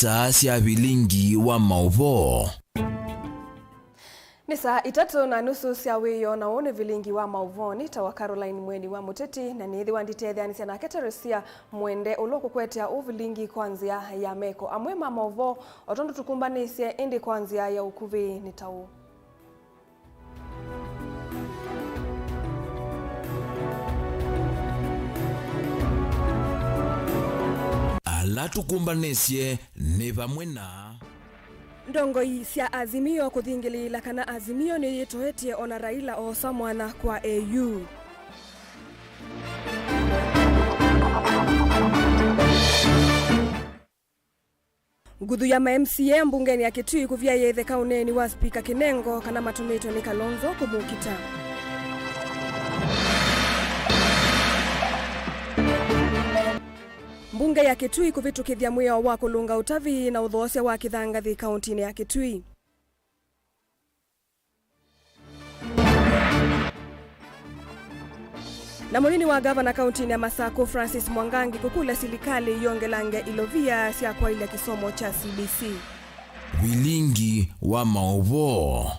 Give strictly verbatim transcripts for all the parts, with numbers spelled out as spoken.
Saa sya vilingi wa maũvoo. Nĩ saa itatũ na nusu sya wĩoo, na ũũ nĩ vilingi wa maũvoonĩ. Nĩtawa Caroline Mweni wa Mũteti, na nĩĩthĩwa nditetheanĩsya nake Teresia Mwende, ũla ũkũkwetea ũvilingi kwa nzĩa ya meko amwe ma maũvoo, o tondũ tũkumbanĩsye, ĩndĩ kwa nzĩa ya ũkuvĩ nĩ ta ũũ. Ala tũkũmbanĩsye nĩ vamwe na. Ndongoi sya Azimio kũthingĩlĩĩla kana Azimio nĩyĩtoetye o na Raila oosa mwanya kwa A U. Nguthu ya ma M C A mbungenĩ ya Kitui kũvyaĩĩtheka ũneeni wa Spika Kinengo kana matũmĩtwe nĩ Kalonzo kũmũkita. Mbunge ya Kitui kũvĩtũkĩthya mwĩao wa kũlũnga ũtavi na ũthoosya wa kĩthangathĩ kaũntĩnĩ ya Kitui. Na mũnini wa ngavana kaũntĩnĩ ya Masakũ, Francis Mwangangi, kũkũlya silikalĩ yongelange ilovia sya kwaĩlya kĩsomo kya C B C. Vilingi wa maũvoo.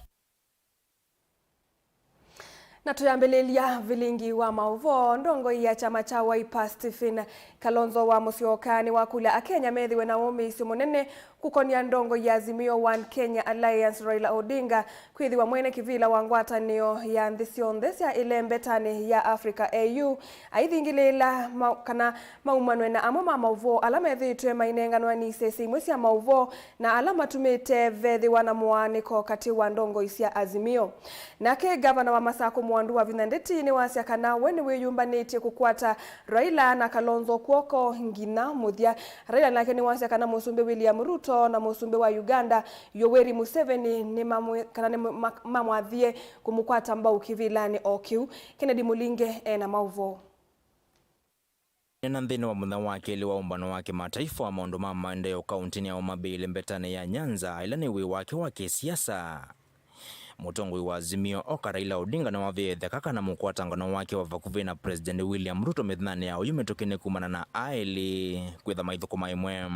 Na tũyambĩlĩlya vilingi wa maũvoo, ndongoi ya kyama kya Wiper Stephen Kalonzo wa Musyoka nĩwakũlya Akenya methĩwe na wũmĩĩsyo mũnene kũkonĩa ndongoi ya Azimio One Kenya Alliance Raila Odinga kwĩthĩwa mwene kĩvĩla wa ngwatanĩo ya nthĩ syonthe sya ĩlembetanĩ ya Africa A U, aithingĩlĩĩla ma-, kana maumanwe na amwe ma maũvoo ala methĩĩtwe mainenganwa nĩ isese imwe sya maũvoo na ala matumĩte vethĩwa na mũaanĩko katĩ wa ndongoi sya Azimio. Nake ngavana wa Masakũ Mwandu Wavinya Ndeti nĩwasya kana we nĩwĩyũmbanĩtye kũkwata Raila na Kalonzo kw'oko nginya mũthya. Raila nake nĩwasya kana Mũsumbĩ William Ruto na Mũsumbĩ wa Uganda Yoweri Museveni nĩmamwĩ-, kana nĩmamwathie kũmũkwata mbau kĩvĩlanĩ o kĩu. Kennedy Mũlinge e na maũvoo. Nena nthĩnĩ wa mũthenya wa kelĩ wa ũmbano wa kĩmataifa wa maũndũ ma maendeeo kaũntĩnĩ ya Homa Bay ĩlembetanĩ ya Nyanza, ĩla nĩ wĩĩ wake wa kĩsiasa. Mũtongoi wa Azimio Oka Raila Odinga nĩwavĩĩe ĩtheka kana mũkwatangano wake wa vakuvĩ na President William Ruto mĩthenyanĩ ya oyu mĩtũkĩ nĩ kumana na aĩlĩ kwĩtha maithũkũma ĩmwe.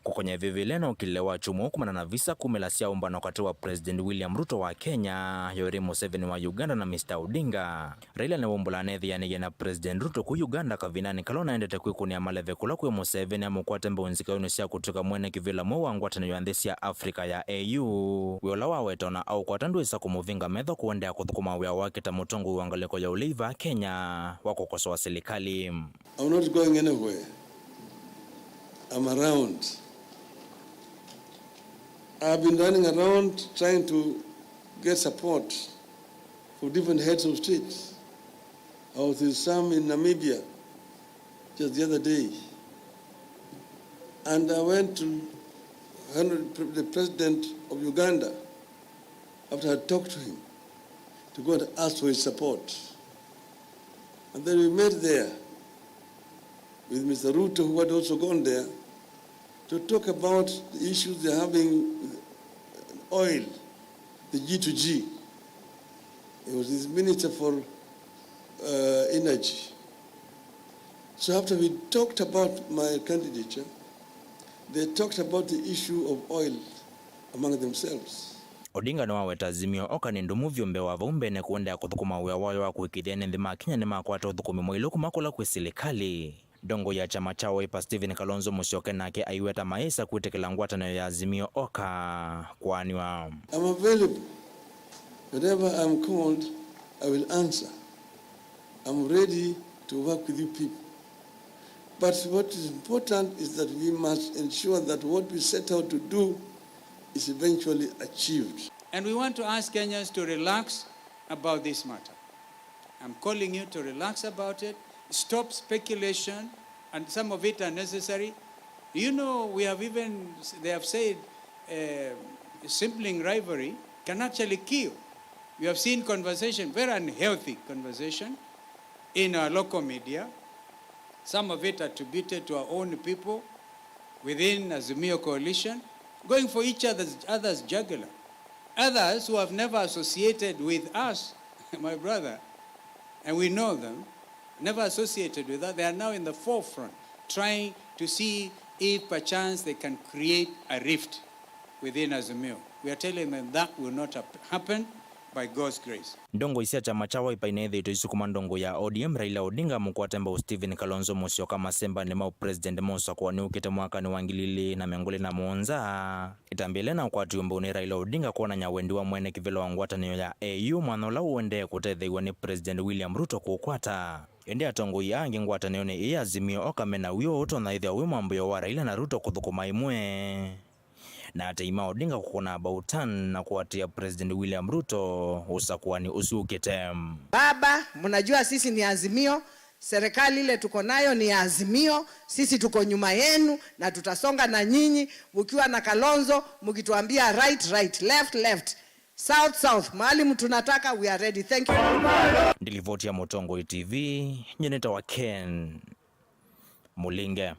Kũkonya ĩvĩvĩle na ũkilĩle wa kyumwa kumana na visa kumĩla sya ũmbano katĩ wa President William Ruto wa Kenya, Yoweri Museveni wa Uganda na Mister Odinga. Raila nĩwaumbũla aneethĩanĩie na President Ruto kũu Uganda kavindanĩ kala ũnaendete kwĩkũnĩa maleve kũla kwĩ Museveni amũkwate mbau nzikaũnĩ sya kũtw'ĩka mwene kĩvĩla mweũ wa ngwatanĩo ya nthĩ sya Africa ya A U. Wĩa ũla waweta ona aũkwata ndwĩsa kũmũvinga metho kũendeea kũthũkũma wĩa wake ta mũtongoi wa ngalĩko ya ũlei vaa Kenya wa kũkosoa silikalĩ. I'm not going anywhere. I'm around. I've been running around trying to get support for different heads of states. I was with some in Namibia just the other day. And I went to Henry, the president of Uganda, after I talked to him, to go and ask for his support. And then we met there with Mister Ruto, who had also gone there, to talk about the issues they're having with oil, the G to G. He was his minister for, uh, energy. So after we talked about my candidature, they talked about the issue of oil among themselves. Odinga nĩwaweta Azimio Oka nĩ ndũmu vyũ mbee wa vau mbene kũendeea kũthũkũma wĩa wayo wa kũĩkĩĩthya ene nthĩ ma Kenya nĩmakwata ũthũkũmi mwaĩlu kuma kũla kwĩ silikalĩ. Ndongoi ya kyama kya Wiper Stephen Kalonzo Musyoka nake aiweta mayĩsa kwĩtĩkĩla ngwatanĩo ya Azimio Oka kũaanĩwa. I'm available. Whenever I'm called, I will answer. I'm ready to work with you people. But what is important is that we must ensure that what we set out to do is eventually achieved. And we want to ask Kenyans to relax about this matter. I'm calling you to relax about it, stop speculation, and some of it unnecessary. You know, we have even, they have said, uh, sibling rivalry can actually kill. We have seen conversation, very unhealthy conversation, in our local media, some of it attributed to our own people within Azimio coalition, going for each other's, other's jugular. Others who have never associated with us, my brother, and we know them, never associated with us, they are now in the forefront trying to see If perchance they can create a rift within Azimio, we are telling them that will not hap- happen by God's grace. Ndongoi sya kyama kya Wiper ineethĩĩtwe isukuma ndongoi ya O D M Raila Odinga amũkwate mbau Stephen Kalonzo Musyoka masembanĩ ma ũpresident ma ũsakũani ũkĩte mwakanĩ wa ngili ilĩ na mĩongo ĩlĩ na mũonza. Ĩtambya yĩla yĩnakwatiwe mbau nĩ Raila Odinga kwonany'a wendi wa mwene kĩvĩla wa ngwatanĩo ya A U, mwanya ũla ũendee kũtetheew'a nĩ President William Ruto kũũkwata. Ĩndĩ atongoi aa angĩ ngwatanĩonĩ ĩĩ ya Azimio oka mena w'o ũtonya ĩthĩwa wĩ mwambĩĩo wa Raila na Ruto kũthũkũma ĩmwe, na atei ma Odinga kũkũna about turn na kũatĩĩa President William Ruto ũsakũani ũsu ũkĩte. Baba, mnajua sisi ni Azimio, serikali ile tuko nayo ni ya Azimio, sisi tuko nyuma yenu na tutasonga na nyinyi, mkiwa na Kalonzo, mkituambia right, right, left, left, south, south, mahali mtu nataka, we are ready. Thank you. Ndilivoti ya Mũtongoi T V, nyie nĩtawa Ken Mũlinge.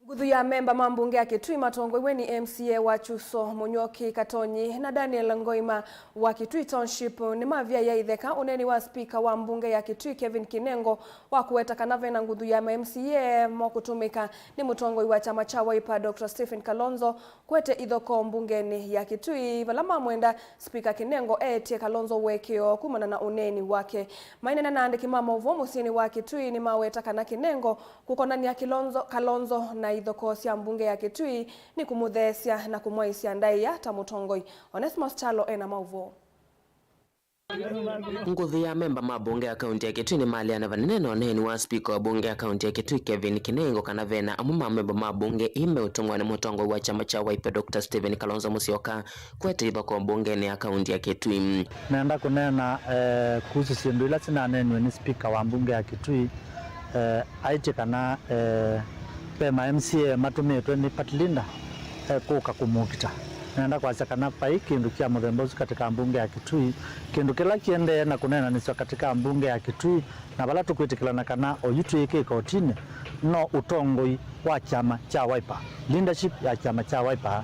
Nguthu ya amemba ma mbunge ya Kitui matongoiwe nĩ M C A wa Kyuso Mũnyuoki Katonyi na Daniel Ngoima wa Kitui Township nĩmavyaie itheka ũneeni wa spika wa mbunge ya Kitui Kevin Kinengo wa kũweta kana vena nguthu ya ma M C A mokũtũmĩka nĩ mũtongoi wa kyama kya Wiper Doctor Stephen Kalonzo kwete ithokoo mbungenĩ ya Kitui, vala mamwenda spika Kinengo eetie Kalonzo ũekeo kumana na ũneeni wake. Maineena na andĩki ma maũvoo mũsyĩnĩ wa Kitui nĩmaweta kana Kinengo kũkonany'a Kilonzo, Kalonzo na ithokoo sya mbunge ya Kitui nĩ kũmũtheesya na kũmwaĩsya ndaĩa ta mũtongoi. Onesmus Kyalo ena maũvoo. Nguthu ya amemba ma mbunge ya kaunti ya Kitui nĩmaleana vanene na ũneeni wa spika wa mbunge ya kaunti ya Kitui Kevin Kinengo kana vena amwe ma amemba ma mbunge ii meũtongwa nĩ mũtongoi wa kyama kya Wiper Doctor Stephen Kalonzo Musyoka kwete ithokoo mbungenĩ ya kaunti ya Kitui. Nenda kũneena, eh, kuhusu syĩndũ ila sinaneeniwe nĩ spika wa mbunge ya Kitui, eh, aĩtye kana, eh, ve ma M C A matũmĩtwe nĩ party leader, eh, kũka kũmũkita. Nenda kwasya kana vai kĩndũ kya mũthemba ũsu katika mbunge ya Kitui. Kĩndũ kĩla kĩendee na kũneenanĩsw'a katika mbunge ya Kitui, na vala tũkwĩtĩkĩlana kana oyu twĩ kĩkotinĩ no ũtongoi wa kyama kya Wiper, leadership ya kyama kya Wiper.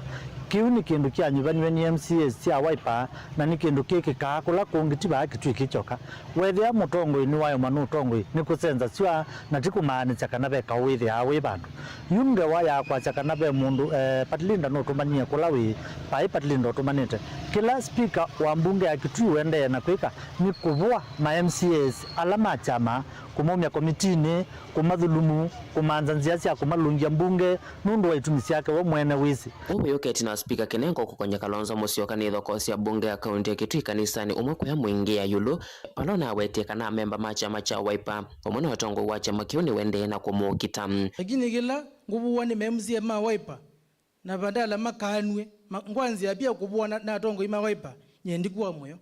Kĩu nĩ kĩndũ kyanyuvaniw'e nĩ M C As sya Wiper, na nĩ kĩndũ kĩkĩkaa kũla kũngĩ ti vaa Kitui kĩ kyoka. Weethĩa mũtongoi nĩwaemwa nĩ ũtongoi, nĩ kũsenzasw'a na ti kũmaanĩsya kana ve kaũ wĩthĩaa wĩ vandũ. Yu ngewa ya kwasya kana ve mũndũ, eh, party leader nũtũmanie kũla wĩ, vai party leader ũtũmanĩte. Kĩla spika wa mbunge ya Kitui ũendee na kwĩka nĩ kũvũa ma M C As ala ma kyama, kũmaumya komitinĩ, kũmathulumu, kũmanza nzĩa sya kũmalũngya mbunge nũndũ wa itumi syake we mwene wĩsĩ. Ũũ wĩũka ĩtina wa spika Kinengo kũkony'a Kalonzo Musyoka nĩ ithokoo sya mbunge ya kaunti ya Kitui kanisanĩ ũmwe kũya mũingĩ ya ĩũlũ, vala ũnawetie kana amemba ma kyama kya Wiper vamwe na ũtongoi wa kyama kĩu nĩwendee na kũmũkita. Lakini kĩla ngũvũwa nĩ ma M C A ma Wiper, na vandala makaanw'e, ma-, ngwanzĩa pia kũvũwa na, na atongoi ma Wiper, nyie ndikuwa mũyo.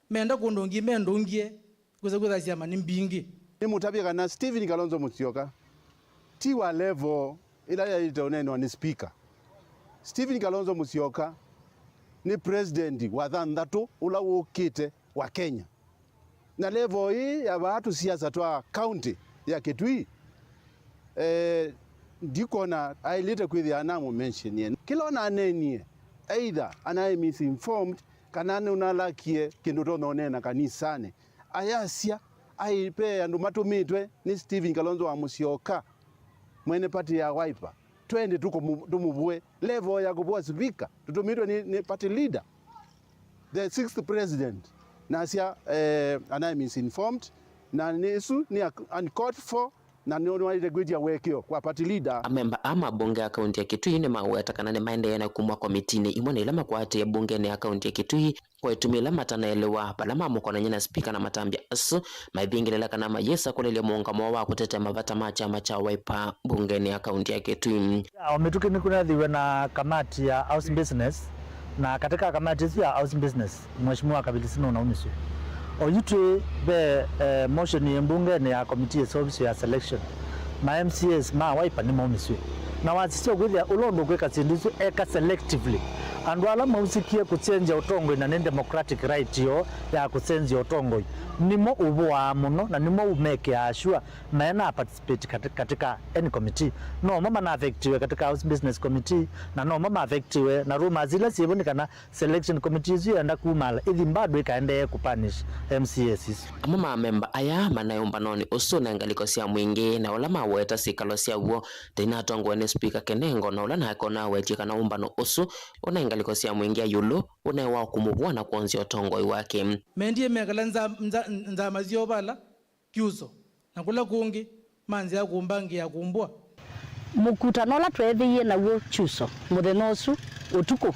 Meenda kũndũngie, mendũngie, kwĩsa kwĩtha syama nĩ mbingĩ. Nĩmũtavye kana Stephen Kalonzo Musyoka ti wa level ĩla yaĩlĩte ũneenwa nĩ spika. Stephen Kalonzo Musyoka nĩ president wa thanthatũ ũla wũkĩte wa Kenya. Na level ĩĩ ya vaa tũsiasa twa county ya Kitui, eh, ndikwona aĩlĩte kwĩthĩa anamũmentionie. Kĩla ũnaneenie, either anaĩ misinformed kana nũnalakie kĩndũ ũtonya ũneena kanisanĩ. Ayasya, ai, ve andũ matũmĩtwe nĩ Stephen Kalonzo wa Musyoka, mwene party ya Wiper. Twende tũkũmũ-, tũmũvũe. Level ya kũvũa spika, tũtũmĩtwe nĩ, nĩ party leader, the sixth president. Nasya, eh, anaĩ misinformed, na nĩ, ĩsu nĩ ac-, uncalled for, na nĩ, nĩwaĩlĩte kwĩtya ũekeo kwa party leader. Amemba aa ma mbunge ya kaunti ya Kitui nĩmaweta kana nĩmaendee na kumwa komitinĩ imwe na ila makwatĩe mbungenĩ ya kaunti ya Kitui kwa itumi ila matanaelewa vala mamũkonany'a na spika na matambya asu maithingĩlĩla kana mayĩsa kũlelya mũũngamo woo wa kũtetea mavata ma kyama kya Wiper mbungenĩ ya kaunti ya Kitui. O mĩtũkĩ nĩkũnethĩiwe na kamati ya House Business, na katika kamati ĩsu ya House Business, Mheshimiwa Kabilisi nũnaumisye. Oyu twĩ ve, eh, motion yĩ mbungenĩ ya committee ĩseũvisyo ya selection. Ma M C As ma Wiper nĩmaumisye. Na wasisya kwĩthĩa ũla ũndũ ũkwĩka syĩndũ isu eka selectively. Andũ ala mausĩkie kũkyenzya ũtongoi na nĩ democratic right yoo ya kũkyenzya ũtongoi, nĩmo ũvũaa mũno na nĩmo ũmekĩaa sure maena participate kati-, katika any committee. Nomo mana affectiwe katika House Business Committee, na nomo ma affectiwe na rumors ila syĩvo nĩ kana selection committee ĩsu yenda kumala ĩthi bado ĩkaendee kũpunish M C As isu. Amwe ma amemba aya manaĩ ũmbanonĩ ũsu na ngalĩko sya mũingĩ na ũla maweta syĩkalo syaw'o tũinatongoe nĩ Spika Kenengo, na ũla nake ũnawetie kana ũmbano ũsu ũnaĩ ngalĩko sya mũingĩ ya ĩũlũ ũnaĩ wa kũmũvũa na kwonzya ũtongoi wake. Mendie mekala nza-, nza-, nzama syoo vala Kyuso, na kũla kũngĩ manzĩa kũmbangĩa kũmbũa. Mũkutano ũla tweethĩie naw'o Kyuso mũthenya ũsu ũtukũ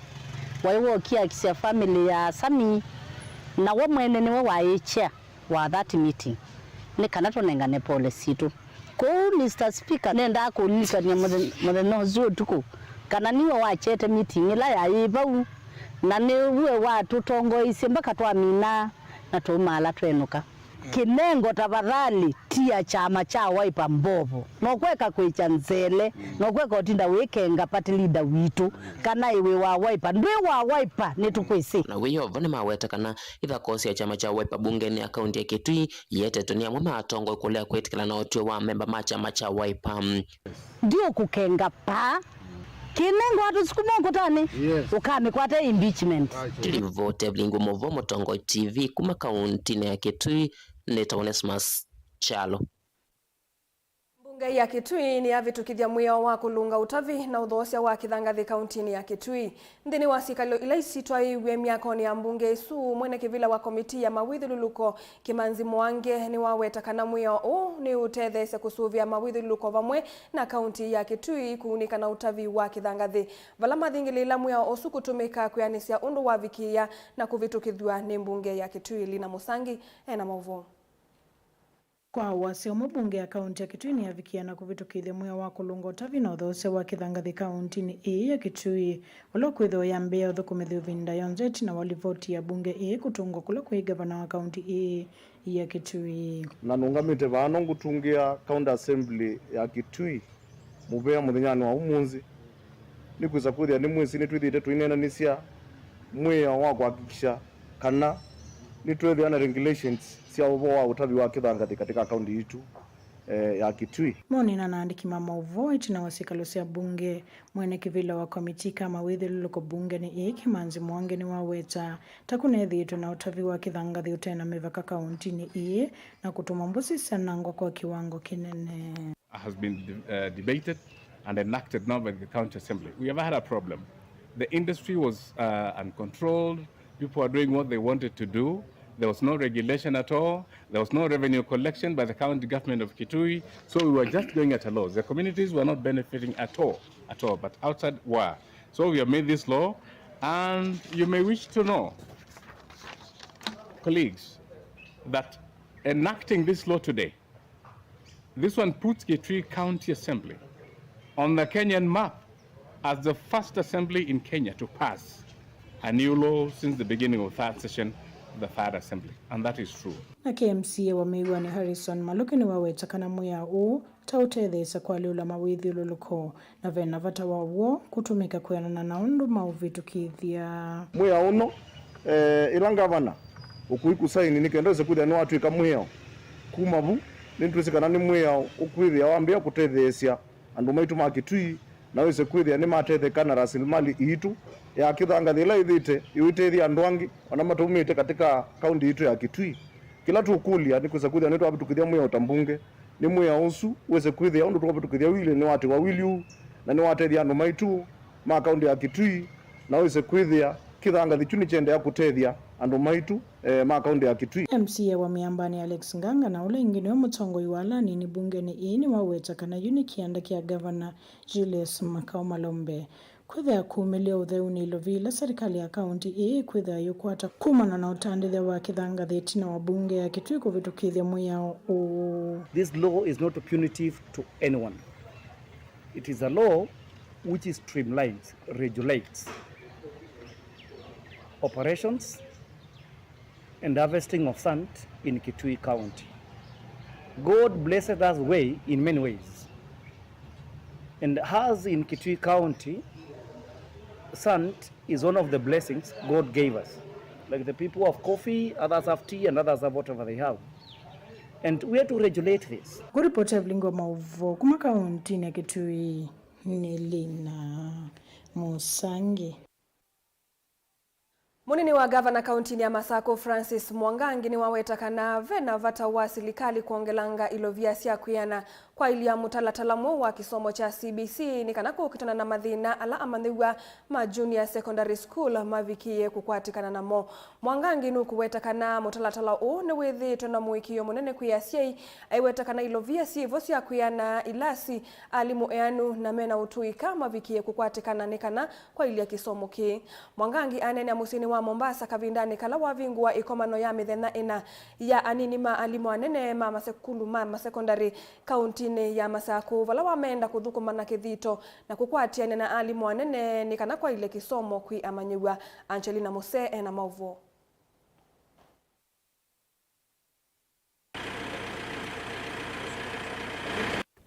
waĩ wa ũkiakisya famĩlĩ ya Sami, na we mwene nĩwe waĩ chair wa that meeting, nĩ kana tũnengane pole sitũ. Kwoou, Mister Speaker, nendaa kũlilikany'a mũthe-, mũthenya ũsu ũtukũ kana niwe wakyete meeting ĩla yaĩ vau, na nĩwe watũtongoeisye mpaka twamina na tũmaala twenũka. Kinengo, tafadhali tia kyama kya Wiper mbovo. Nokweka kwĩkya nzele, nokweka ũtinda wĩkenga party leader witũ, kana ĩ wĩ wa Wiper. Ndwĩ wa Wiper, nĩtũkwĩsĩ. Na wĩ o vo nĩmaweta kana ithako sya kyama kya Wiper mbungenĩ ya kaunti ya Kitui iyetetwe nĩ amwe ma atongoi kũlea kwĩtĩkĩla na ũtw'ĩo wa amemba ma kyama kya Wiper. Ndiũkũkenga paa. Kinengo atũsukuma ũkũtanĩ. Yes. Ũkamĩkwata impeachment. Acha. Ndilivoti Evelyn Ngumovo, Mũtongoi T V, kuma kauntinĩ ya Kitui, nĩtawa Onesmus Kyalo. Mbunge ya Kitui nĩyavĩtũkĩthya mwĩao wa kũlũnga ũtavi na ũthoosya wa kĩthangathĩ kauntinĩ ya Kitui. Nthĩnĩ wa syĩkalo ila isitwaĩĩw'e myakonĩ ya mbunge ĩsu, mwene kĩvĩla wa komitii ya mawĩthyũlũlũko, Kĩmanzi Mwangi, nĩwaweta kana mwĩao ũũ nĩũtetheesya kũsũvĩa mawĩthyũlũlũko vamwe na kaunti ya Kitui kũunĩka na ũtavi wa kĩthangathĩ, vala mathingĩlĩĩla mwĩao ũsu kũtũmĩka kwĩanĩsya ũndũ wavikĩĩa na kũvĩtũkĩthw'a nĩ mbunge ya Kitui. Lina Mũsangi ena maũvoo. Kwa wasya ũmwe, mbunge ya kaunti ya Kitui nĩyavikĩa na kũvĩtũkĩthya mwĩao wa kũlũnga ũtavi na ũthoosya wa kĩthangathĩ kauntinĩ ĩĩ ya Kitui, ũla ũkwĩthĩwa yambĩĩa ũthũkũmĩthw'a ĩvinda yonthe ĩtina wa livoti ya mbunge ĩĩ kũtũngwa kũla kwĩ ngavana wa kaunti ĩĩ ya Kitui. Na nũngamĩte vaa no ngũtungĩa County Assembly ya Kitui mũvea mũthenyanĩ wa ũmũnthĩ, nĩkwĩsa kwĩthĩa nĩmwĩsĩ nĩtwĩthĩĩte tũineenanĩsya mwĩao wa kũhakikisha kana nĩtwĩthĩa na regulations sya ũvoo wa ũtavi wa kĩthangathĩ katika kaunti yitũ, eh, ya Kitui. Monena na andĩki ma maũvoo ĩtina wa syĩkalo sya mbunge, mwene kĩvĩla wa komitii ka mawĩthyũlũlũko mbungenĩ ĩĩ, Kĩmanzi Mwangi, nĩwaweta ta kũnethĩĩtwe na ũtavi wa kĩthangathĩ ũte na mĩvaka kauntinĩ ĩĩ na kũtũma mbũsĩ syanangwa kwa kĩwango kĩnene. Has been de-, uh, debated and enacted now by the County Assembly. We have had a problem. The industry was, uh, uncontrolled. People were doing what they wanted to do. There was no regulation at all. There was no revenue collection by the county government of Kitui. So we were just going at a loss. The communities were not benefiting at all, at all, but outside were. So we have made this law, and you may wish to know, colleagues, that enacting this law today, this one puts Kitui County Assembly on the Kenyan map as the first assembly in Kenya to pass a new law since the beginning of third session of the third assembly, and that is true. Nake M C A wa Mĩw'anĩ Harrison Maluki nĩwaweta kana mwĩao ũũ ta ũtetheesya kwalĩũla mawĩthyũlũlũko, na ve na vata wa w'o kũtũmĩka kwĩanana na ũndũ maũvĩtũkĩthya. Mwĩao ũno, eh, ĩla ngavana ũkũi kũsaini nĩ kenda wĩse kwĩthĩa nĩwatw'ĩka mwĩao. Kuma vu, nĩtwĩsĩ kana nĩ mwĩao ũkwĩthĩa wambĩĩa kũtetheesya andũ maitũ ma Kitui, na wĩse kwĩthĩa nĩmatetheka na rasilimali iitũ ya kĩthangathĩ ĩla ĩthĩte ĩũitethya andũ angĩ ona mataumĩte katika kaunti yitũ ya Kitui. Kĩla tũkũlya nĩ kwĩsa kwĩthĩa nĩtwavĩtũkĩthya mwĩao ta mbunge, nĩ mwĩao ũsu wĩse kwĩthĩa ũndũ twavĩtũkĩthya wili nĩwatĩwa wili ũũ, na nĩwatethya andũ maitũ ma kaunti ya Kitui, na wĩse kwĩthĩa kĩthangathĩ kyu nĩkyendeea kũtethya andũ maitũ, eh, ma kaunti ya Kitui. M C A wa Mĩambanĩ Alex Nganga, na ũla ĩngĩ nĩwe mũtongoi wa ala anini mbungenĩ ĩĩ, nĩwaweta kana yu nĩ kĩanda kya Ngavana Julius Makau Malombe. Kwĩthĩa kumĩlya ũtheu nĩ ilovi ila serikali ya kaunti ĩĩ ĩkwĩthĩa yũkwata kumana na ũtandĩthya wa kĩthangathĩ ĩtina wa mbunge ya Kitui kũvĩtũkĩthya mwĩao ũũ. This law is not punitive to anyone. It is a law which streamlines, regulates operations and harvesting of sand in Kitui County. God blessed us way in many ways. And as in Kitui County, sand Is one of the blessings God gave us. Like the people have coffee, others have tea, and others have whatever they have. And we have to regulate this. Kũripoti Evelyn Ngoma Ũvoo kuma kauntinĩ ya Kitui, nĩ Lina Mũsangi. Mũnini wa ngavana kauntinĩ ya Masakũ, Francis Mwangangi, nĩwaweta kana ve na vata wa silikalĩ kwongelanga ilovia sya kwĩana kwaĩlya mũtalatala mweũ wa kĩsomo kya C B C nĩ kana kũkitana na mathĩna ala amanyĩw'a ma Junior Secondary School mavikĩĩe kũkwatĩkana namo. Mwangangi nũkũweta kana mũtalatala ũũ nĩwĩthĩĩtwe na mũĩkĩĩo mũnene kwĩ asyai, aiweta kana ilovia syĩvo sya kwĩana ilasi, alimũ eanu na mena ũtũĩka mavikĩĩe kũkwatĩkana nĩ kana kwaĩlya kĩsomo kĩĩ. Mwangangi aneenea mũsyĩnĩ wa Mombasa kavindanĩ kala wavingũa ĩkomano ya mĩthenya ĩna ya anini ma alimũ anene ma masukulu ma masekondarĩ kauntinĩ ya Masakũ, vala wameenda kũthũkũma na kĩthito na kũkwatĩanĩa na alimũ anene nĩ kana kwaĩlye kĩsomo kwĩ amanyĩw'a. Angelina Muse ena maũvoo.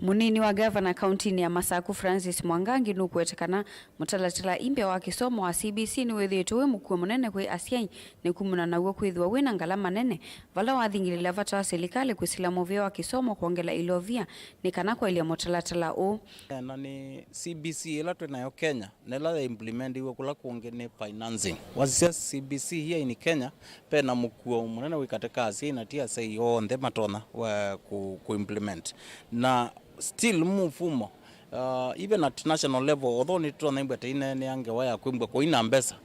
Mũnini wa ngavana kauntinĩ ya Masakũ, Francis Mwangangi, nũkũweta kana mũtalatala imbya wa kĩsomo wa C B C nĩwĩthĩĩtwe wĩ mũkuo mũnene kwĩ asyai, nĩ kumana naw'o kwĩthĩwa wĩ na ngalama nene, vala wathingĩlĩĩla vata wa silikalĩ kwĩsĩla mũvĩa wa kĩsomo kwongela ilovia nĩ kana kwaĩlya mũtalatala ũũ. Na nĩ C B C ĩla twĩ nayo Kenya, na ĩla ya implementiwe kũla kũngĩ nĩ financing. Wasisya C B C here in Kenya, ve na mũkuo mũnene wĩ katĩ ka asyai na ti asyai onthe matonya wa ku, ku implement. Na still mũfumo, uh, even at national level, although nĩtũtonya imbwa tũineenea ngewa ya kwĩmbwa kũina mbesa,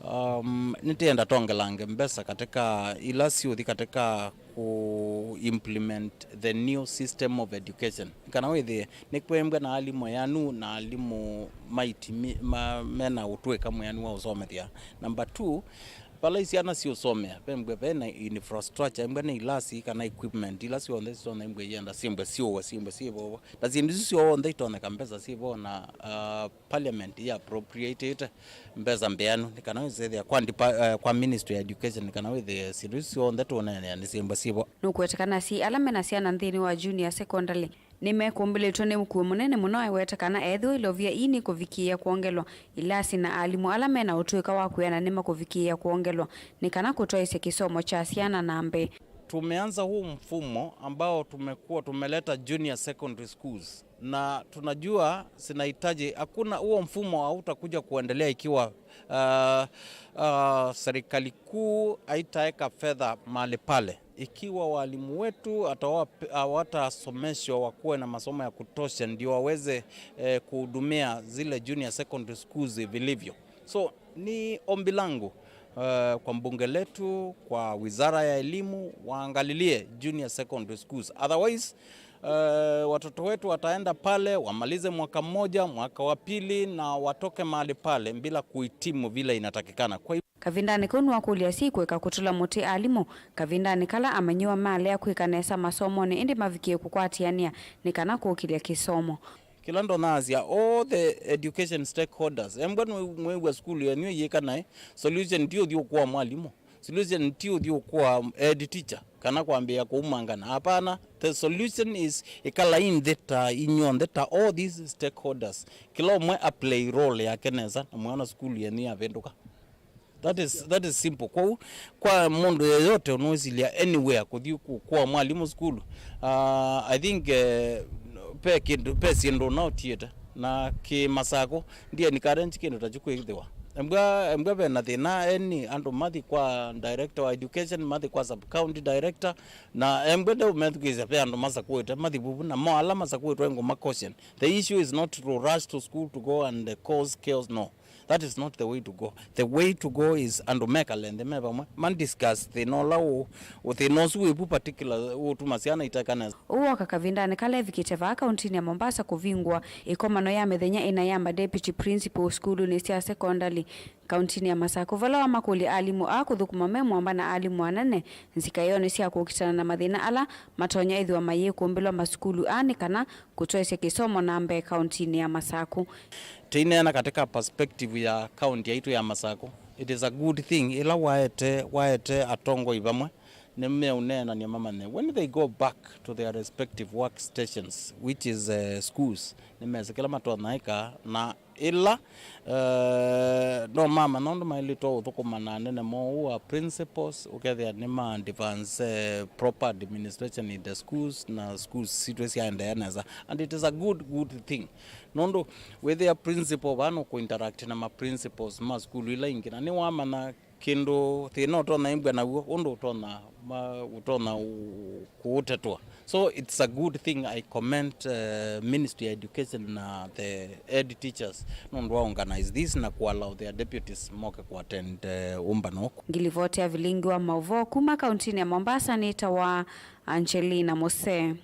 um, nĩtĩenda tongelange mbesa katĩ ka ila siũthi katĩ ka ku implement the new system of education. Kana wĩthĩe nĩkwembwa na alimũ eanu na alimũ maitimi, ma, mena ũtũĩka mwĩanu wa ũsomethya. Number two, vala isyana siũsomea, vembwe ve na infrastructure, embwe nĩ ilasi kana equipment, ila syonthe sitonya embwe ienda syĩmbwe syũwe, syĩmbwe syĩvovo. Na syĩndũ isu syonthe itonyeka mbesa syĩvo na, uh, parliament ya appropriated mbesa mbeanu, nĩ kana wĩsethĩa kwa depa-, eh, kwa Ministry ya Education, nĩ kana wĩthĩe syĩndũ isu syonthe tũneenea nĩ syĩmba syĩvo. Nũkũweta kana asyai ala mena syana nthĩnĩ wa junior secondary nĩmekũmbĩlĩtwe nĩ mũkuo mũnene mũno, aiweta kana ethĩwa ilovia ii nĩkũvikĩĩa kwongelwa, ilasi na alimũ ala mena ũtũĩka wa kwĩana nĩmakũvikĩĩa kwongelwa nĩ kana kũtwaĩsya kĩsomo kya syana na mbee. Tumeanza huu mfumo ambao tumekuwa tumeleta junior secondary schools, na tunajua zinahitaji, hakuna, huo mfumo hautakuja kuendelea ikiwa, uh, uh, serikali kuu haitaweka fedha mahali pale. Ikiwa walimu wetu hatawa-, hawatasomeshwa wakuwe na masomo ya kutosha ndio waweze, eh, kuhudumia zile junior secondary schools vilivyo. So, ni ombi langu, eh, kwa mbunge letu, kwa wizara ya elimu, waangalilie junior secondary schools. Otherwise, eh, watoto wetu wataenda pale, wamalize mwaka mmoja, mwaka wa pili, na watoke mahali pale bila kuhitimu vile inatakikana. Kwa hivyo, kavindanĩ kau nĩwakũlya asyai kũeka kũtũla mũtĩ alimũ kavindanĩ kala amanyĩw'a malea kwĩka nesa masomonĩ ĩndĩ mavikĩe kũkwatĩanĩa nĩ kana kũkĩlya kĩsomo. Kĩla ndonasya, all the education stakeholders, embwa nĩ mwĩw'a sukulu yenyu ĩyĩka naĩ, solution ti ũthi ũkũa mwalimũ, solution ti ũthi ũkũa head teacher, kana kwambĩĩa kũumangana. Hapana, the solution is ĩkalai nthĩ ta inyw'onthe ta all these stakeholders, kĩla ũmwe aplay role yake nesa, na mwĩona sukulu yenyu yavĩndũka. That is, that is simple. Kwoou, kwa mũndũ yeyote ũnũĩsilya anywhere kũthi kũ-, kũa mwalimũ sukulu, uh, I think, eh, pe kĩndũ, pe syĩndũ ũnaũtiĩte. Na kĩ Masakũ, ndi encourage kĩndũ ta kyu kwĩthĩwa. Embwa, embwa ve na thĩna eni andũ mathi kwa director wa education, mathi kwa sub county director, na embwa ndeũmethukĩĩsya ve andũ masakũĩte, mathi vuvu, na mo ala masakũĩtwe ngũma caution. The issue is not to rush to school to go and, eh, cause chaos, no. That is not the way to go. The way to go is andũ mekale nthĩ me vamwe, ma discuss thĩna ũla ũ-, ũ-, thĩna ũsu wĩ vu particular ũtuma syana iteka nesa. Ũu woka kavindanĩ kala evikĩte vaa kauntinĩ ya Mombasa kũvingũa ĩkomano ya mĩthenya ĩna ya ma deputy principal sukulunĩ sya sekondalĩ kauntinĩ ya Masakũ, vala wamakũlya alimũ aa kũthũkũma me mwamba na alimũ anene nzikaĩonĩ sya kũkitana na mathĩna ala matonya ĩthĩwa mayĩkũmbĩlwa masukulu aa nĩ kana kũtwaĩsya kĩsomo na mbee kauntinĩ ya Masakũ. Tũineena katika perspective ya kaunti yaitũ ya Masakũ, it is a good thing ĩla waete, waete atongoi vamwe, nĩmeũneenany'a mamanye. When they go back to their respective workstations, which is, eh, schools, nĩmesĩ kĩla matonya ĩka, na Ĩla, eh, no mamanya ũndũ maĩlĩtwe ũthũkũma na anene moo, our principals, ũkethĩa nĩ ma advance, eh, proper administration in the schools, na schools sitũ syaendeea nesa. And it is a good, good thing. Nũndũ wĩthĩa principal vaa no kũ interact na ma principals ma sukulu ila ingĩ, na nĩwamanya kĩndũ thĩna ũtonya ĩmbwa naw'o, ũndũ ũtonya ma-, ũtonya ũ-, kũũtetwa. So it's a good thing. I commend, uh, Ministry ya Education na the head teachers nũndũ wa organize this na kũ allow their deputies moke kũ attend, uh, ũmbano ũkũ. Ngilivoti ya vilingi wa maũvoo kuma kauntinĩ ya Mombasa nĩtawa Angelina Mose.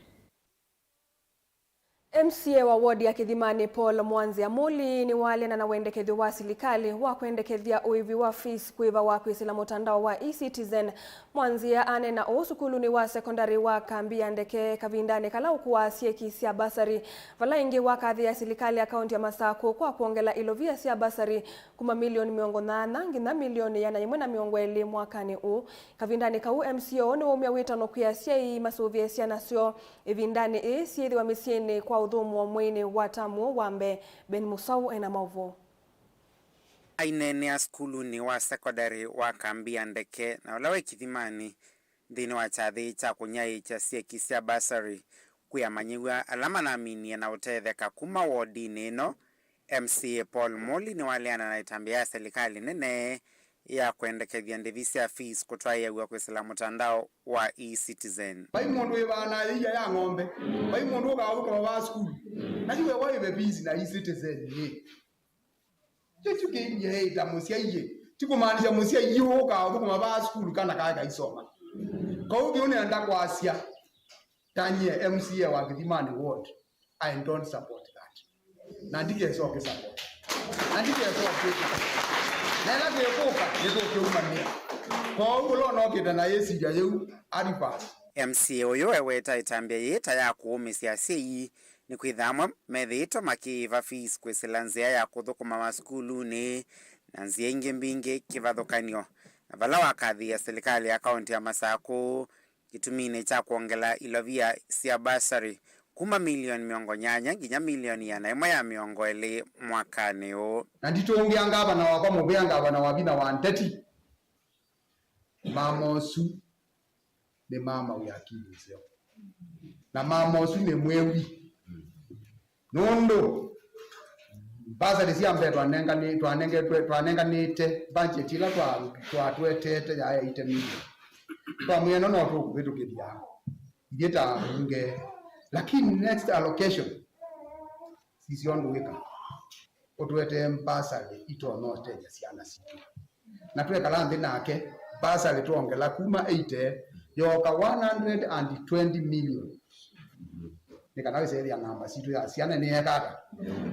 M C A wa ward ya Kĩthimanĩ, Paul Mwanzia Muli, nĩwaleana na wendekethyo wa silikalĩ wa kwendekethya ũĩvi wa fees kwĩva wa kwĩsĩla mũtandao wa eCitizen. Mwanzia aneena ũũ sukulunĩ wa sekondalĩ wa Kambi ya Ndeke kavindanĩ kala ũkũaa syeki sya basari, vala ĩngĩ wakathĩĩa silikalĩ ya kaunti ya Masakũ kwa kwongela ilovia sya basari kuma milioni mĩongo nyanya nginya milioni ĩana yĩmwe na mĩongo ĩlĩ mwakanĩ ũũ. Kavindanĩ kau, M C A ũũ nĩwaumya wĩtano kwĩ asyai masũvĩe syana syoo ĩvindanĩ ĩĩ syĩthĩwa mĩsyĩnĩ kwa ũthũmũo mweinĩ wa tamu wa mbee. Ben Musau ena maũvoo. Aineenea sukulunĩ wa sekondalĩ wa Kambi ya Ndeke na ũla wĩ Kĩthimanĩ nthĩnĩ wa kyathĩ kya kũnyaĩĩkya syeki sya basari kwĩ amanyĩw'a ala manaminie na ũtetheka kuma wodinĩ ĩno, M C A Paul Muli nĩwaleana na ĩtambya ya silikalĩ nene ya kwendekethya ndĩvi sya fees kũtwaĩaw'a kwĩsĩla mũtandao wa eCitizen. Vai mũndũ wĩvaa na ĩia ya ng'ombe, vai mũndũ ũkaũthũkũma va sukulu, na yu we waĩve fees na eCitizen ĩ. Kĩu kĩilyĩ ĩ ta mũsyai ĩ, ti kũmaanisha mũsyai yu ũkaũthũkũma va sukulu kana kae kaisoma. Kau kĩu nĩenda kwasya, ta nyie M C A wa Kĩthimanĩ ward, I don't support that. Na ndikesa ũkĩsupport. Na ndikesa ũkĩka. Na ĩla kĩkũka, nĩtũkĩumanĩa. Kwoou ũla ũnokĩte na yĩsilya yĩu, a reverse. M C A ũyũ eweta ĩtambya yĩĩ ta ya kũũmĩsya asyai, nĩkwĩtha amwe methĩĩtwe makĩĩva fees kwĩsĩla nzĩa ya kũthũkũma masukulunĩ na nzĩa ingĩ mbingĩ kĩvathũkany'o, na vala wakathĩĩa silikalĩ ya kaunti ya Masakũ kĩtuminĩ kya kwongela ilovia sya basari kuma milioni mĩongo nyanya nginya milioni ĩana ĩmwe ya mĩongo ĩlĩ mwakanĩ ũũ. Na nditũngĩa ngavana wakwa mũvea, ngavana wa vinya wa ndeti, mama ũsu nĩ mama wĩ akili nzeo. Na mama ũsu nĩ mwĩwi. Nũndũ mbasarĩ sya mbee twanengani-, twanengetwe, twanenganĩte budget ĩla twa-, twatwetete ya eighty million. Twamwĩa ĩno no tũkũvĩtũkĩlya ithyĩ ta mbunge. Lakini next allocation, sisyo ũndũ wĩka. Ũtũetee mbasarĩ itonya ũtethya syana sitũ. Na twekala nthĩ nake, mbasarĩ twongela kuma eighty, yooka one hundred and twenty million. Nĩ kana wĩsethĩa namba sitũ ya syana nĩyekata.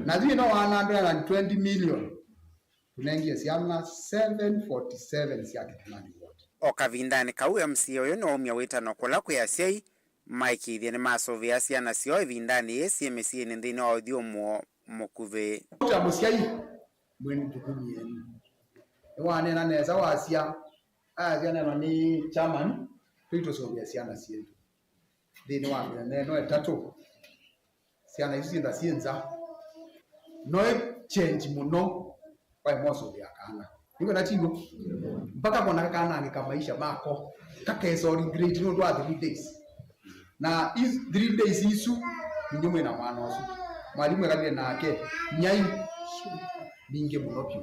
Na yu ĩno one hundred and twenty million, tũnengie syana seven forty seven sya Kĩthimanĩ ward. O kavindanĩ kau, M C A ũyũ nĩwaumya wĩtano kũla kwĩ asyai maĩkĩĩthye nĩmasũvĩa syana syoo ĩvindanĩ yĩĩ syĩ mĩsyĩnĩ nthĩnĩ wa ũthyũmũo mũkuvĩ. Ta mũsyai, mwĩnthũkũmieni. Nĩwaneena nesa wasya, ayasya neno nĩ chairman, tũitũsũvĩa syana syitũ nthĩnĩ wa mĩthenya ĩno ĩtatũ. Syana isu syĩnda syĩ nza. No ĩ change mũno. Waĩ mosũvĩa kana. Nĩkwenda tiw'o? Mpaka kona kanange ka maisha mako. Kakesa ori grade nũndũ wa three days. Na is-, three days isu, inyuĩ mwĩ na mwana ũsu. Mwalimũ ekalile nake. Nyai. Ningĩ mũno vyũ.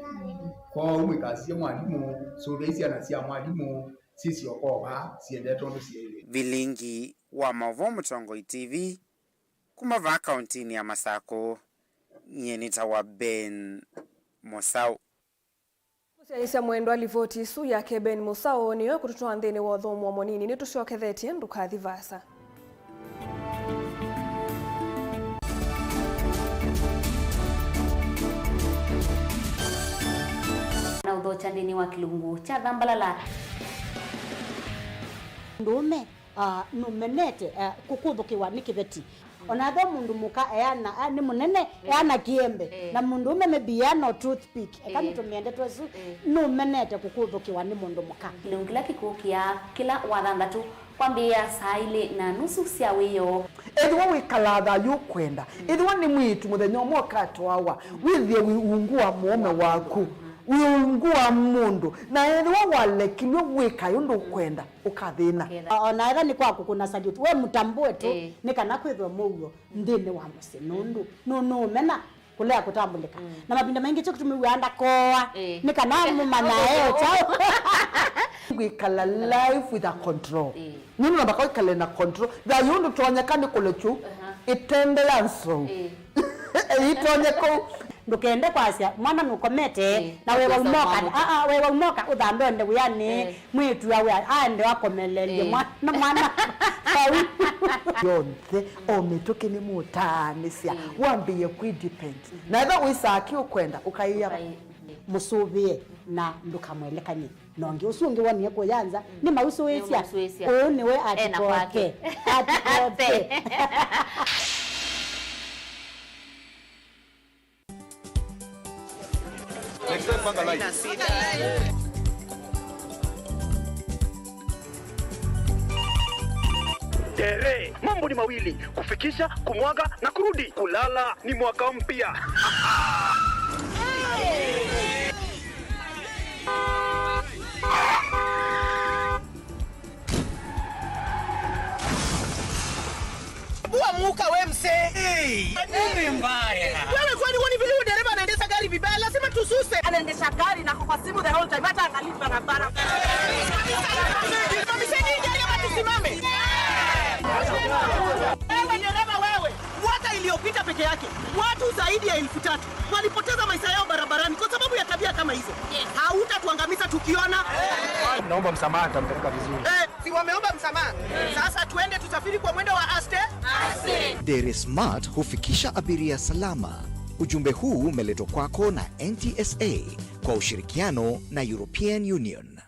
Kwoou mwĩkasisye mwalimũ, sũvĩai syana sya mwalimũ, sisyokoka, siendete ũndũ syaĩle. Vilingi wa maũvoo Mũtongoi T V, kuma vaa kauntinĩ ya Masakũ, nyie nĩtawa Ben Mũsaũ. Kũsyaĩĩsya mwendwa livoti isu yake Ben Mũsaũ nĩyo ĩkũtũtwaa nthĩnĩ wa ũthũmũo mũnini. Nĩtũsyokethetye, ndũkathi vaasa. Na ũthokya nthĩnĩ wa kĩlungu kya Thambalala. Mũndũũme, ah, nũmenete, ah, kũkũthũkĩwa nĩ kĩveti. Ona ethĩwa mũndũ mũka eana, ah, nĩ mũnene, eh, eana kĩembe. Eh. Na mũndũũme maybe eana o toothpick. Eka, eh, nĩtũmĩe ndeto ĩsu, eh, nũmenete kũkũthũkĩwa nĩ mũndũ mũka. Kĩlungu kĩla kĩkũkĩa kĩla wathanthatũ Kwambĩĩa saa ilĩ na nusu sya wĩoo. Ethĩwa wĩkalaa thayũ ũkwenda, ethĩwa nĩ mwĩĩtu mũthenya ũmwe ũkatwawa, wĩthĩe wĩ ungu wa mũũme waku, wĩ ungu wa mũndũ, na ethĩwa walekilw'e wĩkae ũndũ ũkwenda, ũkathĩna. O na ethĩwa nĩ kwa kũkũna salute, we mũtambũe tu, ĩĩ, nĩ kana kwĩthwe mũuo nthĩnĩ wa mũsyĩ, nũndũ nũnũũmena kũlea kũtambũlĩka. Na mavinda maingĩ kyo kĩtumi wĩaa ndakooa, ĩĩ, nĩ kana mũmanyae o kyaũ. Kwĩkala life with a control. Ĩĩ. Nũndũ namba kwĩkale na control. Thayũ ndũtonyeka nĩ kũlekyu ĩtende ya nzou. Ĩĩ. Ĩitonyeka. Ndũkende kwasya mwana nũkomete, ĩĩ, na wewa umoka. Aa, wewa umoka ũthambe ende wĩanĩ. Ĩĩ. Mwĩĩtu awe aende akomelelye mwana, mwana vau. Yonthe, o mĩtũkĩ nĩmũtaanĩsya, wambĩĩe kwĩdepend. Na ethĩwa wĩsaa kĩ ũkwenda, ũkaĩa. Mũsũvĩe na ndũkamwelekany'e na ũngĩ. Ũsu ũngĩ wonie kũya nza, nĩmausũĩsya. Ũũ nĩwe atikote. Atikote. Tere, mambo ni mawili, kufikisha, kumwaga na kurudi. Kulala ni mwaka mpya. Bua muka we msee. Hey, nini mbaya? Wewe kwani huoni vile huyu dereva anaendesha gari vibaya? Lazima tususe. Anaendesha gari na kwa simu the whole time, hata angalii barabara. Simamisheni hii gari ama tusimame. Wewe dereva wewe, mwaka iliyopita peke yake watu zaidi ya elfu tatu walipoteza maisha yao barabarani kwa sababu ya tabia kama hizo. Hautatuangamiza tukiona. Naomba msamaha, nitampeleka vizuri. Eh, si wameomba msamaha? Sasa tuende tusafiri kwa mwendo wa aste. Aste. Dere Smart hufikisha abiria salama. Ujumbe huu umeletwa kwako na N T S A kwa ushirikiano na European Union.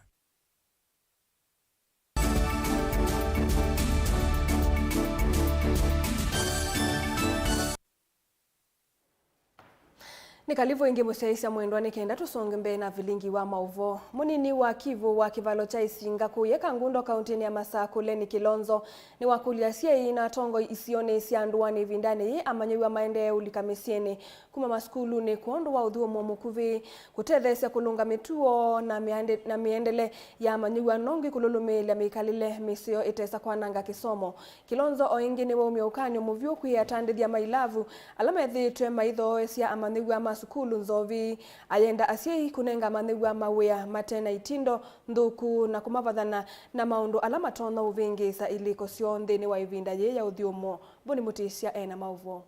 Nĩ kalivu ĩngĩ mũsyaĩĩsya mwendwa nĩ kenda tũsonge mbee na vilingi wa maũvoo. Mũnini wa kivũ wa kĩvalo kya Isinga kũu Ikangundo kaũntĩnĩ ya Masakũ, Lenny Kilonzo, nĩwakũlya asyai na atongoi isionĩ sya ndũanĩ ĩvindanĩ yĩĩ amanyĩw'a maendee ũlika mĩsyĩnĩ kuma masukulunĩ kwondũ wa ũthyũmũo mũkuvĩ, kũtetheesya kũlũnga mĩtuo na mĩande-, na mĩendele ya amanyĩw'a nongi kũlũlũmĩĩlya mĩkalĩle mĩseo ĩtesa kwananga kĩsomo. Kilonzo o ĩngĩ nĩwaumya ũkany'o mũvyũ kwĩ atandĩthya ma ilavu ala methĩĩtwe maithooesya amanyĩw'a ma sukulu nzovi. Ayenda asyai kũnenga amanyĩw'a mawĩa mate na itindo nthũku na kũmavathana na maũndũ ala matonya ũvĩngĩĩsa ilĩko syoo nthĩnĩ wa ĩvinda yĩĩ ya ũthyũmũo. Mboni Mũtĩsya e na maũvoo.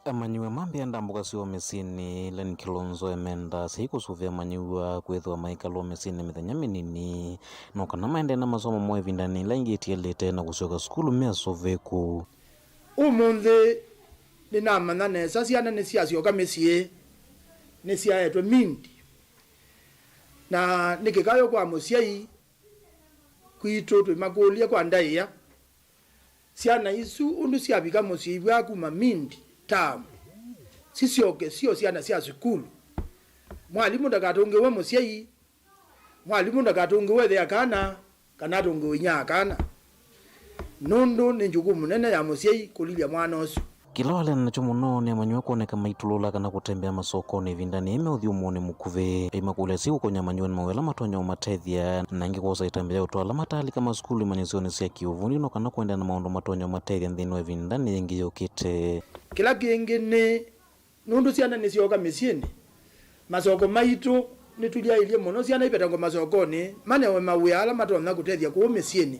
Amanyĩw'a mambĩa ndambũka syoo mĩsyĩnĩ, Lenny Kilonzo emenda asyai kũsũvĩa amanyĩw'a kwĩthĩwa maikalwa mĩsyĩnĩ mĩthenya mĩnini no kana maendee na masomo moo ĩvindanĩ yĩla ĩngĩ ĩtialĩte na kũsyoka sukulu me asũvĩĩku. Ũmũnthĩ nĩnamanya nesa syana nĩsyasyoka mĩsyĩ nĩsyaetwe mindi, na nĩ kĩkayũ kwa mũsyai kwitũ twĩmakũlya kwa ndaĩa. Syana isu ũndũ syavika mũsyĩ ivwaa kuma mindi, taamu, sisyoke syo syana sya sukulu. Mwalimũ ndakatũngĩwe mũsyai, mwalimũ ndakatũngĩwe ĩthe ya kana, kana atũngĩwe inyia wa kana, nũndũ nĩ njukumu nene ya mũsyai kũlilya mwana ũsu. Kĩla waleana nakyo mũno nĩ amanyĩw'a kwoneka maitũlũla kana kũtembea masokonĩ ĩvindanĩ yĩĩ me ũthyũmũonĩ mũkuvĩ. Aimakũlya asyai kũkony'a amanyĩw'a nĩ mawĩa ala matonya ũmatethya, na ĩngĩ kwosa ĩtambya ya ũtwaa ala mataalĩka ma sukulu imanyĩsyonĩ sya kĩũvundi no kana kũendeea na maũndũ matonya ũmatethya nthĩnĩ wa ĩvindanĩ yĩngĩ yũkĩte. Kĩla kĩngĩ nĩ nũndũ syana nĩsyooka mĩsyĩnĩ, masoko maitũ nĩtũlyaĩlye mũno syana ivetangwe masokonĩ, manewe mawĩa ala matonya kũtethya kũu mĩsyĩnĩ.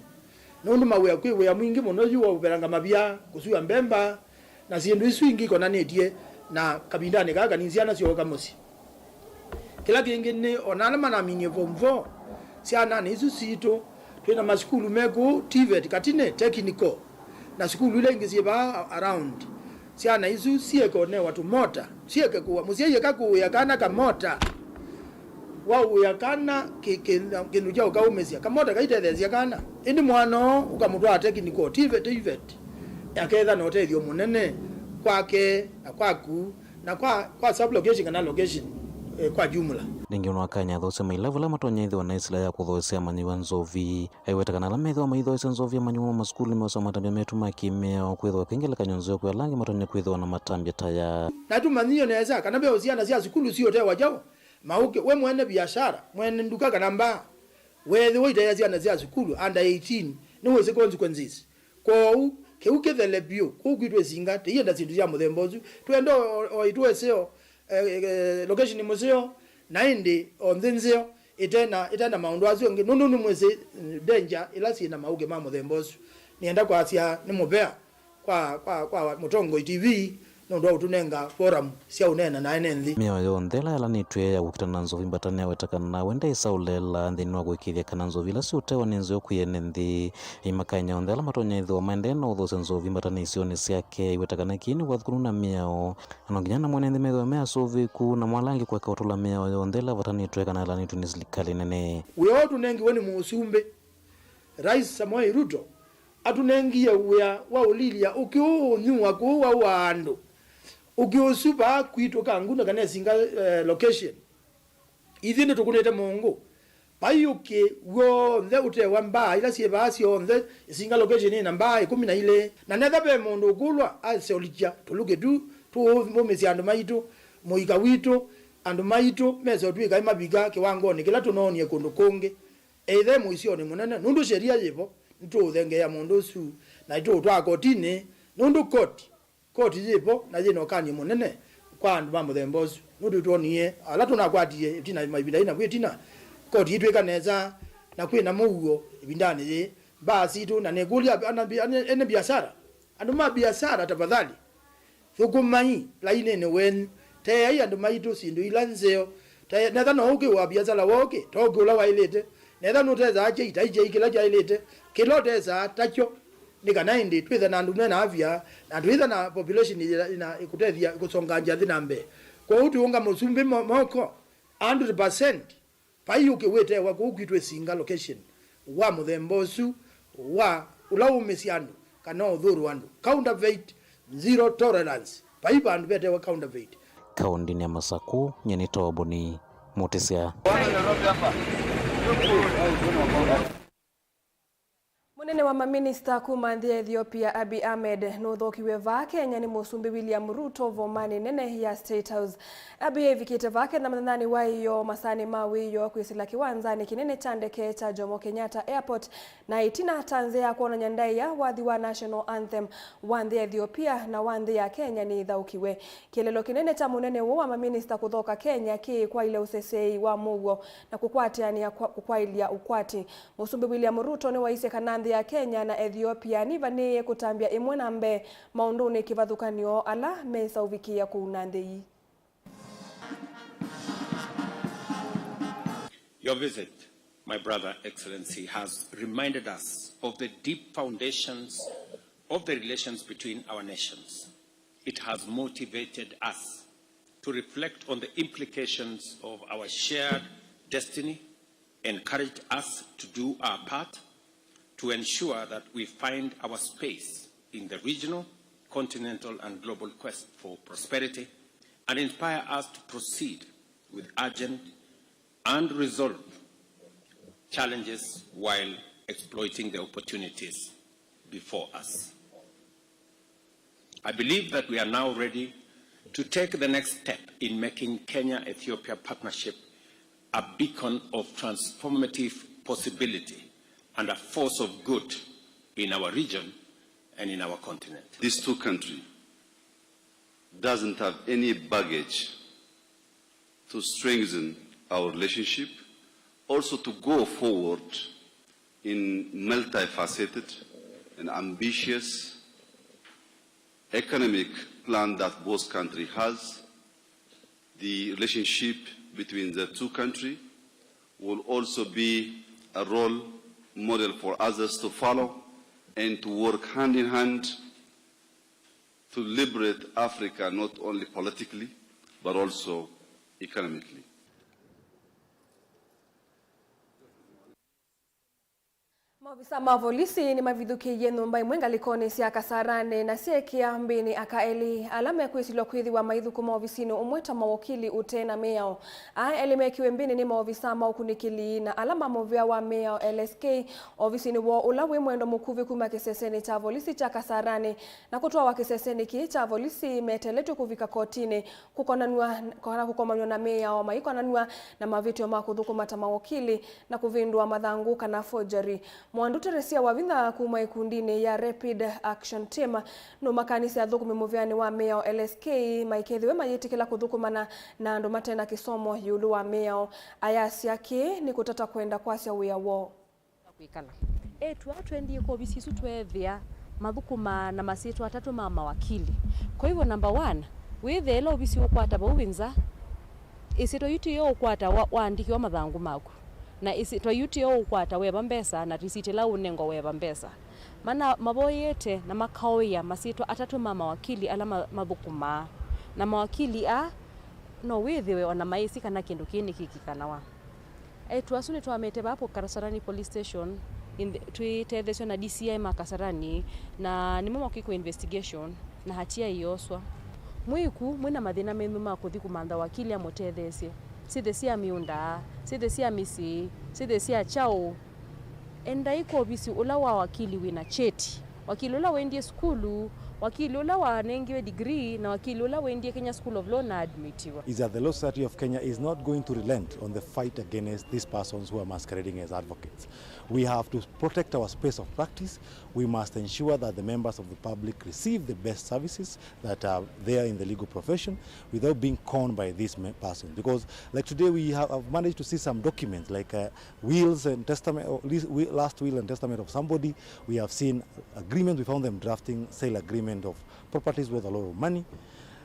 Nũndũ mawĩa, kwĩ wĩa mwingĩ mũno yu wa ũvetanga mavia, kũsua mbemba, na syĩndũ isu ingĩ ikonanĩtye na kavindanĩ kaa kanini syana syooka mũsyĩ. Kĩla kĩngĩ nĩ o na ala manaminie form four, syananĩ isu sitũ, twĩ na masukulu me kũu TVET, Katine Technical, na sukulu ila ingĩ syĩ vaa around. Syana isu syĩke ũnewa tũmota, syĩke kũa, mũsyai eka kũĩa kana kamota. Waũĩa kana kĩ-, kĩ-, kĩndũ kya ũkaũmĩsya, kamota kaitetheesya kana. Ĩndĩ mwana ũũ ũkamũtwaa technical, TVET, TVET, aketha na ũtethyo mũnene kwake na kwaku na kwa, kwa sub location kana location. eh, kwa jumla. Ningĩ nĩwakany'a athoosya ma ilavu ala matonya ĩthĩwa na ĩsila ya kũthoosya amanyĩw'a nzovi. Aiweta kana ala methĩwa maithoosya nzovi amanyĩw'a ma masukulu nĩmeũsoma matambya metũ ma kĩ-mĩao, kwĩthĩwa kwĩ ngelekany'o nzeo kwĩ ala angĩ matonya kwĩthĩwa na matambya ta aya. Na tũmanyĩe nesa kana ve syana sya sukulu siũtewa kyaũ maũke. We mwene viasara, mwene nduka kana mbaa, weethĩwa ũiteea syana sya sukulu under eighteen, nĩwĩsĩ consequences. Kwoou, kĩu kĩthele vyũ, kũu kwitũ ĩsinga, tĩienda syĩndũ sya mũthemba ũsu. Twenda o, o, o itũ ĩseo, eh, eh, location mũseo, na ĩndĩ o nthĩ nzeo, ĩtena, ĩtena maũndũ asu angĩ, nũndũ nĩmwĩsĩ, eh, danger ila syĩ na maũkĩ ma mũthemba ũsu. Nĩenda kwasya nĩ mũvea kwa, kwa, kwa Mũtongoi T V, nũndũ wa ũtũnenga forum sya ũneena na ene nthĩ. Mĩao yonthe ĩla yalanĩtw'e ya kũkitana na nzovi mbata nĩyaweta kana we ndaisaũleela nthĩnĩ wa kũĩkĩĩthya kana nzovi ila siũtewa nĩ nzeo kwĩ ene nthĩ. Aimakany'a onthe ala matonya ĩthĩwa maendee na ũthoosya nzovi mbata nĩ isionĩ syake, aiweta kana kĩĩ nĩ ũvathũkanu na mĩao, na no nginya na mwene nthĩ methĩwe me asũvĩku, namo ala angĩ kũeka ũtũla mĩao yonthe ĩla ĩvatanĩtw'e kana yalanĩtw'e nĩ silikalĩ nene. Wĩa ũũ tũnengiwe nĩ Mũsumbĩ, Rais Samoei Ruto, atũnengie wĩa wa ũlilya ũkĩ ũũ ũnyuwa kũũ waũaa andũ. Ũkĩ ũsu vaa kwitũ Kangundo kana Isinga, eh, location. Ithyĩ nĩtũkũnĩte mũngũ. Vai ũkĩ w'onthe ũtewa mbaa ila syĩ vaa syonthe, Isinga location ĩna mbaa ĩkũmi na ilĩ. Na netha ve mũndũ ũkũlwa, aseũlikya tũlũkĩ tu tũũmĩsya andũ maitũ, mũika witũ, andũ maitũ mese ũtw'ĩka mavika kĩwangonĩ kĩla tũnoonie kũndũ kũngĩ. Either e mũisyonĩ mũnene, nũndũ sheria yĩvo, nĩtũũthengeea mũndũ ũsu, na nĩtũũtwaa kotinĩ, nũndũ koti, koti yĩvo, na yĩna ũkany'o mũnene kwa andũ ma mũthemba ũsu, nũndũ nĩtwonie ala tũnakwatie ĩtina, mavinda ĩna kwĩ ĩtina, koti yĩtw'ĩka nesa, na kwĩna mũuo ĩvindanĩ yĩĩ, mbaa sitũ, na nĩkũlya ana, ana, ene biasara, andũ ma biasara, tafadhali, thũkũmai lainĩnĩ wenyu, teeai andũ maitũ syĩndũ ila nzeo. Te-, netha no ũkĩ wa biasala wokĩ, to ũkĩ ũla waĩlĩte. Netha nũtesaa kyei, tai kyei kĩla kyaĩlĩte. Kĩla ũtesaa takyo, nĩ kana ĩndĩ twĩthe na andũ mena afya, na twĩtha na population ĩla ĩna ĩkũtethya kũsonga nthĩ na mbee. Kwoou tũũnga Mũsumbĩ mo-, moko, a hundred percent. Vai ũkĩ wĩtewa kũu kwitũ Isinga location wa mũthemba ũsu wa ũla ũũmĩsya andũ kana ũthũrũ andũ. Counterfeit, zero tolerance. Vai vandũ vetewa counterfeit. Kaũndĩnĩ ya Masakũ, nyie nĩ Toboni Mũtĩsya. Mũnene wa maminista kuma nthĩ ya Ethiopia, Abiy Ahmed, nũthookiw'e vaa Kenya nĩ Mũsumbĩ William Ruto vomanĩ nene ya State House. Abiy evikĩte vaa Kenya mũthenyanĩ wa ĩyoo masaanĩ ma wĩoo kwĩsĩla kĩwanzanĩ kĩnene kya ndeke kya Jomo Kenyatta Airport, na ĩtina ta nzĩa ya kwonany'a ndaĩa wathi wa national anthem wa nthĩ ya Ethiopia na wa nthĩ ya Kenya nĩĩthaũkiwe. Kĩeleelo kĩnene kya mũnene ũũ wa maminista kũthooka Kenya kĩĩ kwaĩle ũseseei wa mũuo na kũkwatĩanĩa kwa kũkwaĩlya ũkwati. Mũsumbĩ William Ruto nĩwaisye kana nthĩ ya Kenya na Ethiopia nivanĩĩe kũtambya ĩmwe na mbee maũndũnĩ kĩvathũkany'o ala mesa ũvikĩĩa kũuna nthĩ ii. Your visit, my brother, Excellency, has reminded us of the deep foundations of the relations between our nations. It has motivated us to reflect on the implications of our shared destiny, encouraged us to do our part to ensure that we find our space in the regional, continental, and global quest for prosperity, and inspire us to proceed with urgent and resolve challenges while exploiting the opportunities before us. I believe that we are now ready to take the next step in making Kenya-Ethiopia partnership a beacon of transformative possibility and a force of good in our region and in our continent. These two countries doesn't have any baggage to strengthen our relationship, also to go forward in multifaceted and ambitious economic plan that both country has. The relationship between the two country will also be a role model for others to follow and to work hand in hand to liberate Africa, not only politically, but also economically. Maovisa ma volisi nĩmavithũkĩie nyũmba imwe ngalĩkonĩ sya Kasarani na syeekĩa mbĩnĩ aka elĩ ala mekwĩsilwa kwĩthĩwa maithũkũma ovisinĩ ũmwe ta mawakili ũte na mĩao. Aa elĩ mekiwe mbĩnĩ nĩ maovisa ma ũkunĩkĩli na ala ma mũvĩa wa mĩao L S K ovisinĩ woo ũla wĩ mwendo mũkuvĩ kuma kĩsesenĩ kya volisi kya Kasarani na kũtwawa kĩsesenĩ kĩĩ kya volisi meteletw'e kũvika kotinĩ kũkonanw'a kana kũkomanw'a na mĩao maikonanw'a na mavĩtyo ma kũthũkũma ta mawakili na kũvĩndũa mathangũ kana forgery. Mwandu Teresia Wavinya kuma ĩkundinĩ ya Rapid Action Team nũmakanisye athũkũmi mũvĩanĩ wa mĩao L S K maikethĩwe mayĩtĩkĩla kũthũkũmana na andũ mate na kĩsomo ĩũlũ wa mĩao. Ayasya kĩĩ nĩ kũtata kwenda kwasya wĩa woo. Kwĩkala. Eĩtu aa twendie kwa ovisi isu tweethĩa mathũkũmaa na masyĩtwa atatũ ma mawakili. Kwa hivyo, number one, wĩthĩa ĩla ovisi ũkwata vau wĩ nza, ĩsyĩtwa yu tiyo ũkwata wa-, waandĩkĩwa mathangũ maku, na ĩsyĩtwa yu tiyo ũkwata weeva mbesa na risiti ĩla ũnengwa weeva mbesa. Mana mavoyete na makaũĩa masyĩtwa atatũ ma mawakili ala ma-, mathũkũmaa, na mawakili aa no wĩthĩwe ona maĩsĩ kana kĩndũ kĩĩ nĩkĩkĩkanawa. Eĩtu asu nĩtwamete vaa po Kasarani Police Station, in the, twĩtetheesya na D C I ma Kasarani, na nĩmo makwĩkwa investigation, na hatia ĩyoswa. Mwĩ ĩku, mwĩ na mathĩna menyu ma kũthi kũmantha wakili amũtetheesye, syĩthĩ sya mĩũnda, syĩthĩ sya mĩsyĩ, syĩthĩ sya kyaũ, endai kwa ovisi ũla wa wakili wĩ na cheti. Wakili ũla waendie sukulu, wakili ũla wanengiwe degree, na wakili ũla waendie Kenya School of Law na admitiwa. Is that the Law Society of Kenya is not going to relent on the fight against these persons who are masquerading as advocates. We have to protect our space of practice. We must ensure that the members of the public receive the best services that are there in the legal profession without being conned by these me-, persons. Because, like, today we have, have managed to see some documents, like, uh, wills and testament, or leas-, wi-, last will and testament of somebody. We have seen agreements. We found them drafting sale agreement of properties worth a lot of money,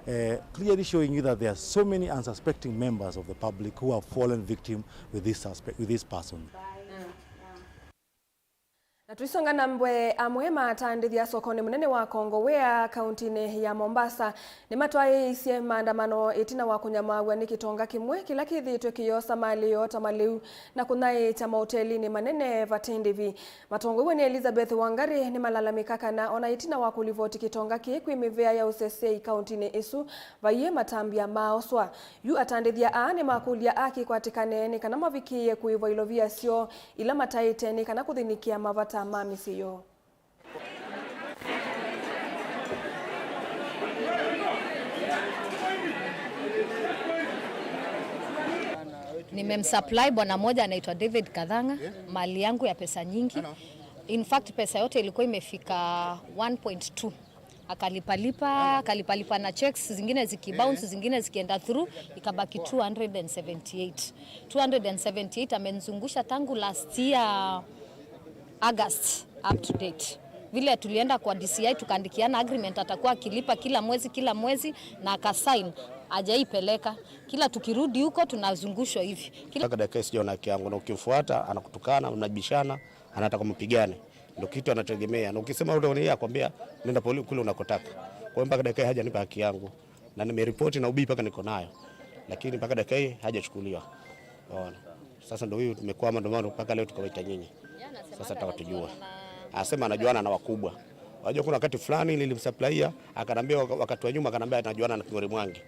uh, clearly showing you that there are so many unsuspecting members of the public who have fallen victim with this suspect, with this person. Na tũisonga na mbee, amwe ma atandĩthya sokonĩ mũnene wa Kongowea, kauntinĩ ya Mombasa, nĩmatwaĩĩisye maandamano ĩtina wa kũnyamaaw'a nĩ kĩtonga kĩmwe kĩla kĩthĩĩtwe kĩyosa malĩ yoo ta malĩu na kũnyaĩĩkya maotelinĩ manene vate ndĩvi. Matongoew'e nĩ Elizabeth Wangari nĩmalalamĩka kana ona ĩtina wa kũlivoti kĩtonga kĩĩ kwĩ mĩvĩa ya ũseseei kauntinĩ ĩsu, vaiĩ matambya maaoswa. Yu atandĩthya aa nĩmakũlya aki kwatĩkane nĩ kana mavikĩĩe kũĩvwa ilovia syoo ila mataĩte nĩ kana kũthĩnĩkĩa mavata ma mĩsyĩ yoo. Nimemsupply bwana mmoja anaitwa David Kadhang'a, mali yangu ya pesa nyingi. In fact, pesa yote ilikuwa imefika one point two. Akalipalipa, akalipalipa na checks, zingine zikibounce, zingine zikienda through, ikabaki two hundred and seventy-eight. Two hundred and seventy-eight amenizungusha tangu last year August up to date. Vile tulienda kwa D C I tukaandikiana agreement atakuwa akilipa kila mwezi, kila mwezi, na akasign, hajaipeleka. Kila tukirudi huko tunazungushwa hivi. Kila mpaka dakika hii sijaona haki yangu, na ukimfuata anakutukana, mnabishana, anataka mpigane. Ndio kitu anategemea. Na ukisema ule ni akwambia nenda poli kule unakotaka. Kwa hiyo mpaka dakika hii hajanipa haki yangu. Na nimeripoti na ubii mpaka niko nayo. Lakini mpaka dakika hii hajachukuliwa. Unaona? Sasa ndio huyu tumekwama, ndio maana mpaka leo tukawaita nyinyi. Sasa tutaka tujua. Anasema anajuana na wakubwa. Unajua kuna wakati fulani nilimsupplyia, akanambia waka-, wakati wa nyuma akanambia anajuana na King'ori Mwangi.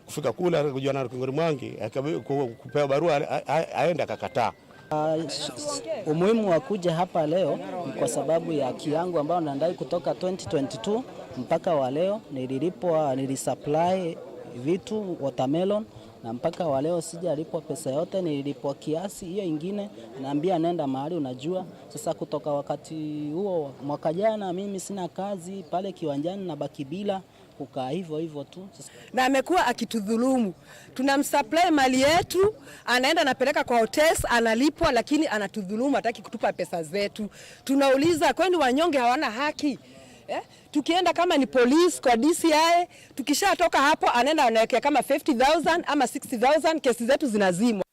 Kufika kule, kujuana na King'ori Mwangi, akabi-, ku-, kupewa barua, a-, a-, aende akakataa. Ah, s-, s-, umuhimu wa kuja hapa leo ni kwa sababu ya haki yangu ambayo nadai kutoka twenty twenty-two mpaka wa leo. Nililipwa, nilisupply vitu, watermelon, na mpaka wa leo sijalipwa pesa yote. Nililipwa kiasi, hiyo ingine naambia nenda mahali unajua. Sasa kutoka wakati huo, mwaka jana, mimi sina kazi, pale kiwanjani nabaki bila, kukaa hivyo hivyo tu. Sasa na amekuwa akitudhulumu. Tunamsupply mali yetu, anaenda anapeleka kwa hotels, analipwa, lakini anatudhulumu, hataki kutupa pesa zetu. Tunauliza, kwani wanyonge hawana haki? Eh? Tukienda kama ni police kwa D C I, tukishatoka hapo anaenda anawekea kama fifty thousand ama sixty thousand, kesi zetu zinazimwa.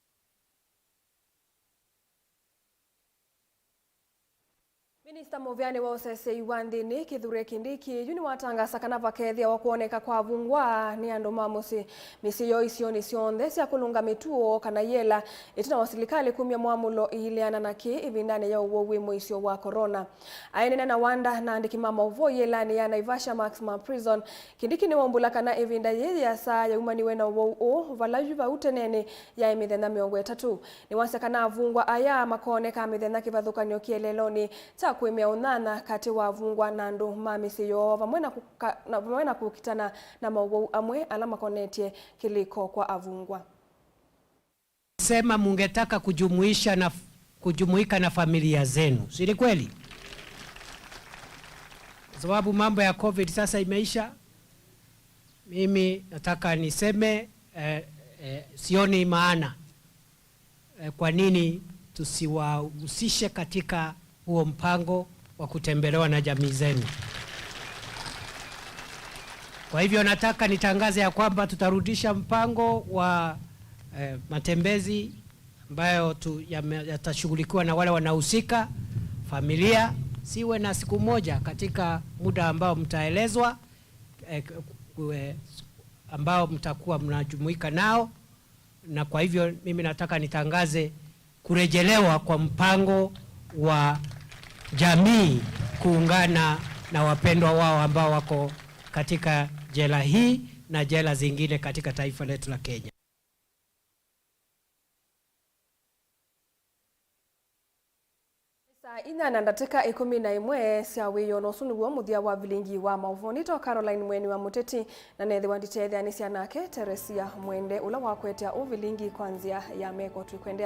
Minista mũvĩanĩ wa ũseseĩ wa nthĩnĩ, Kithure Kindiki, yu nĩwatangasa kana vakethĩawa kwoneka kwa avungwa nĩ andũ ma mũsyĩ, mĩsyĩ yoo isionĩ syonthe sya kũlũnga mĩtuo kana yela, ĩtina wa silikalĩ kumya mwamũlo iileana na kĩĩ ĩvindanĩ ya ũwau wĩ mũisyo wa corona. Aenena na wanda na andĩki ma maũvoo yĩlanĩ ya Naivasha Maximum Prison, Kindiki nĩwaumbũla kana ĩvinda yĩĩ yĩasa yaumaniwe na ũwau ũũ, vala yu vau tenenĩ yaĩ mĩthenya mĩongo ĩtatũ. Nĩwasya kana avungwa aya makooneka mĩthenya kĩvathũkany'o kĩeleelonĩ kya kwĩmea ũnyanya katĩ wa avungwa na andũ ma mĩsyĩ yoo, vamwe na kũka-, na, vamwe na kũkitana na maũwau amwe ala makonetye kĩlĩko kwa avungwa. Sema mungetaka kujumuisha na, kujumuika na familia zenu, si ni kweli? Kwa sababu mambo ya covid sasa imeisha, mimi nataka niseme, eh, eh, sioni maana eh, kwa nini tusiwahusishe katika huo mpango wa kutembelewa na jamii zenu? Kwa hivyo nataka nitangaze ya kwamba tutarudisha mpango wa eh, matembezi ambayo tu, yame- yatashughulikiwa na wale wanahusika, familia, siwe na siku moja katika muda ambao mtaelezwa, eh, ku- eh, ambao mtakuwa mnajumuika nao. Na kwa hivyo mimi nataka nitangaze kurejelewa kwa mpango wa jamii kuungana na wapendwa wao ambao wako katika jela hii na jela zingine katika taifa letu la Kenya. Saa inya na ndatĩka ĩkũmi na ĩmwe sya wĩoo, na ũsu nĩw'o mũthya wa vilingi wa maũvoo. Nĩtawa Caroline Mweni wa Mũteti, na neethĩwa nditetheanĩsya nake Teresia Mwende, ũla wakwetya ũvilingi kwa nzĩa ya meko. Twĩkwendea.